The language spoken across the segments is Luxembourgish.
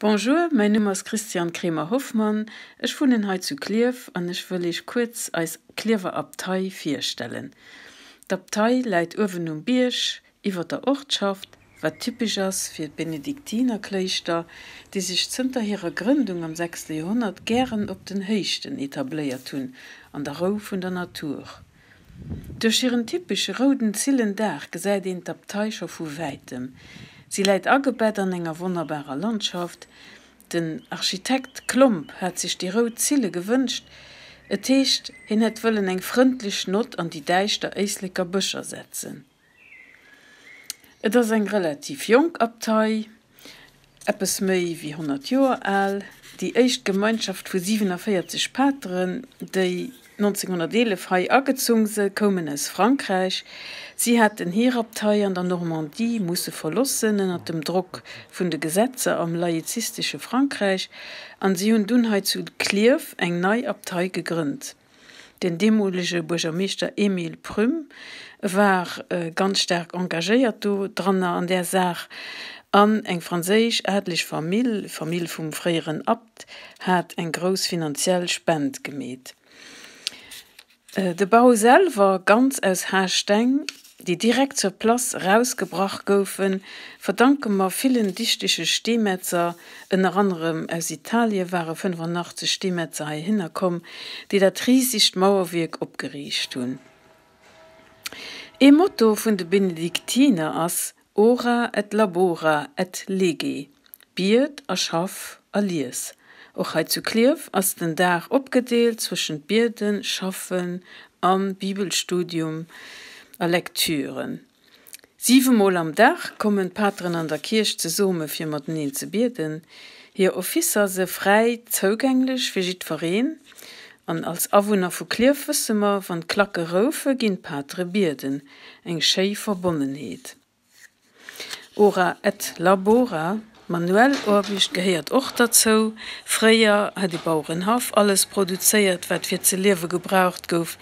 Bonjour, mäin Numm ass Christiane Kremer-Hoffmann, ech wunnen hei zu Klierf an ech wëll Iech kuerz eis Klierfer Abtei virstellen. D'Abtei läit uewen um Bierg iwwer der Ortschaft, wat typesch ass fir d'Benediktinerkléischter, déi sech zënter hirer Grëndung am sechste Joerhonnert gären op den Héichten etabléiert hunn, an der Rou vun der Natur. Duerch hiren typesche rouden Zillendaach gesäit een d'Abtei scho vu wäitem. Si läit agebett an enger wonnerbarer Landschaft. Den Architekt Klomp hat sech déi rout Zille gewënscht. Et heescht, hien hätt wëllen eng frëndlech Nott an déi däischter Éisleker Bëscher setzen. Et ass eng relativ jonk Abtei, eppes méi wéi 100 Joer al. Déi éischt Gemeinschaft vu 47 Pateren, déi 1911 hei agezung se, koumen aus Frankräich. Si haten hir Abtei an der Normandie musse verlossen ënner dem Drock vun de Gesetzer am laizistesche Frankräich an si hunn dunn hei zu Klierf eng nei Abtei gegrënnt. Den deemolege Buergermeeschter Emile Prüm war ganz staark engagéiert do dranner an där Saach an eng franséisch adeleg Famill, Famill vum fréieren Abt, hat eng grouss finanziell Spend gemeet. De Bau selwer, ganz aus Haasteng, déi direkt zur Place erausgebrach goufen, verdanke mer villen dichtege Steemetzer, ënner anerem aus Italie ware 85 Steemetzer heihinner komm, déi dat risegt Mauerwierk opgeriicht hunn. Ee Motto vun de Benediktiner ass Ora et labora et lege, Biet a schaff a lies. Och hei zu Klierf ass den Dag opgedeelt zwëschent Bieden, Schaffen a Bibelstudium a Lektüren. Siwemol am Dag kommen d'Pateren an der Kierch zesumme fir mateneen ze bieden. Hir Officer se fräi zougänglech fir jiddwereen. An als Awunner vu Klierf wësse mer, wann d'Klacke roufe ginn d'Patere bieden. Eng schéi Verbonnenheet. Ora et labora, manuell Aarbecht gehéiert och derzou. Fréier hat ee Bauerenhaff alles produzéiert, wat fir ze liewe gebraucht gouf.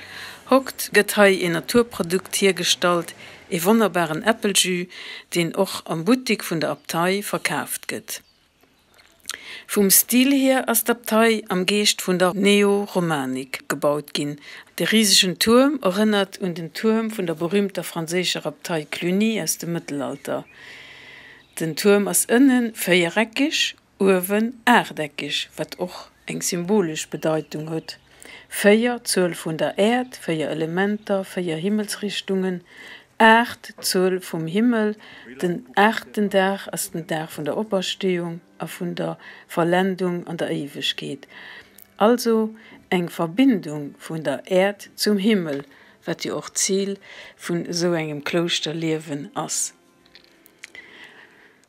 Hokt gëtt hei een Naturprodukt hiergestallt, ee wonnerbaren Äppeljus, deen och am Buttik vun der Abtei verkaaft gëtt. Vum Stil hier ass d'Abtei am Geescht vun der Neoromanik gebaut ginn. De risegen Tuerm erënnert un den Tuerm vun der berüümter franséischer Abtei Cluny aus dem Mëttelalter. Den Tuerm ass ënne véiereckeg, uewen aachteckeg, wat och eng symbolesch Bedeitung huet, 4, d'Zuel vun der Äerd, 4 Elementer, 4 Himmelsrichtungen, 8, d'Zuel vum Himmel, den aachten Dag ass den Dag vun der Opersteeung a vun der Vollendung an der Éiwegkeet, also eng Verbindung vun der Äerd zum Himmel, wat jo och d'Zil vun esou engem Klouschterliewen ass.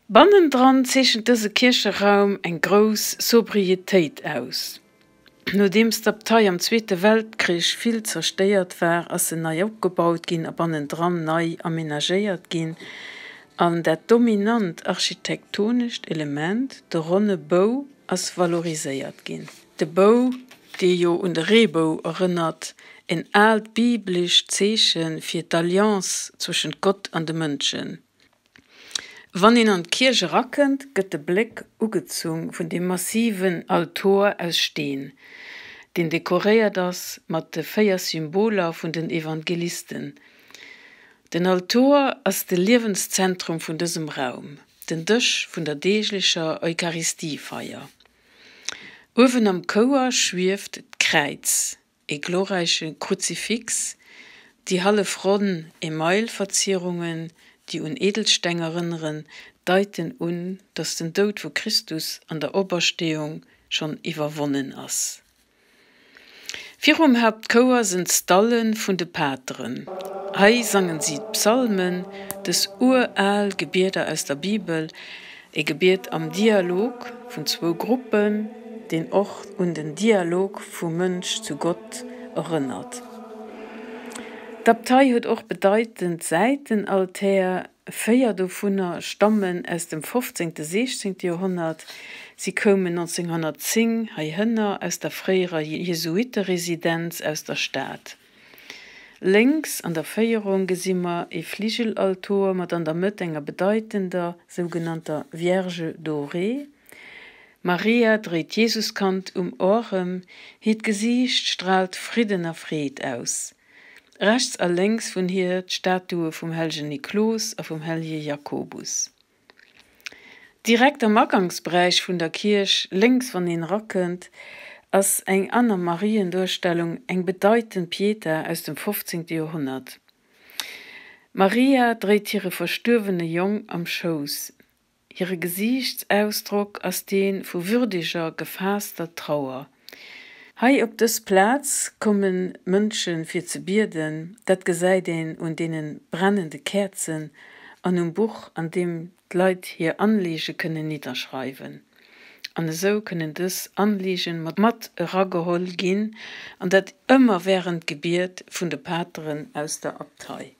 Bannendran zeechent dëse Kiercheraum eng grouss Sobrietéit aus. Nodeems d'Abtei am Zweete Weltkrich vill zerstéiert war, ass se nei opgebaut ginn a bannendran nei amenagéiert ginn. An dat dominant architektonescht Element, de ronne Bou, ass valoriséiert ginn. De Bou, dee jo un de Reebou erënnert, en aalt biblescht Zeeche fir d'Alliance zwëschent Gott an de Mënschen. Wann een an d'Kierch erakënnt, gëtt de Bléck ugezung vun deem massiven Altor aus Steen, deen dekoréiert ass mat de 4 Symboler vun den Evangelisten. Den Altor ass de Liewenszentrum vun dësem Raum, den Dësch vun der deeglecher Eucharistiefeier. Uewen am Chouer schwieft d'Kräiz, E glorräiche Kruzifix, déi hallef ronn Emailverzierungen, déi un Edelsteng erënneren, deiten un, datt den Doud vu Christus an der Opersteeung schonn iwwerwonnen ass. Virum Hauptchouer sënn d'Stalle vun de Pateren. Hei sangen si d'Psalmen, dës ural Gebieder aus der Bibel, E Gebiet am Dialog vun zwou Gruppen, deen och un den Dialog vum Mënsch zu Gott erënnert. D'Abtei huet och bedeitend Säitenaltär, 4 dovunner stammen aus dem fofzéngte, siechzéngte Joerhonnert. Si koumen 1910 heihinner aus der fréierer Jesuitteresidenz aus der Stad. Lénks an der Féierung gesi mer ee Fligelaltor mat an der Mëtt enger bedeitender sougenannter Vierge dorée. Maria dréit d'Jesuskand um Orem, hiert Gesiicht straalt Fridden a Freed aus. Rechts a lénks vun hir d'Statue vum hellegen Niklos a vum hellege Jakobus. Direkt am Aganksberäich vun der Kierch, lénks wann een erakënnt, ass eng aner Marienduerstellung, eng bedeitend Pieta aus dem 15. Joerhonnert. D'Maria dréit hire verstuerwene Jong am Schouss. Hire Gesiichtsausdrock ass dee vu würdeger, gefaasster Trauer. Hei op dës Plaz komme Mënsche fir ze bieden, dat gesäit een un deene brennende Käerzen an um Buch, an deem d'Leit hir Anliege kënnen nidderschreiwen. An esou kënnen dës Anliegen mat erageholl ginn, an dat ëmmer wärend Gebiet vun de Pateren aus der Abtei.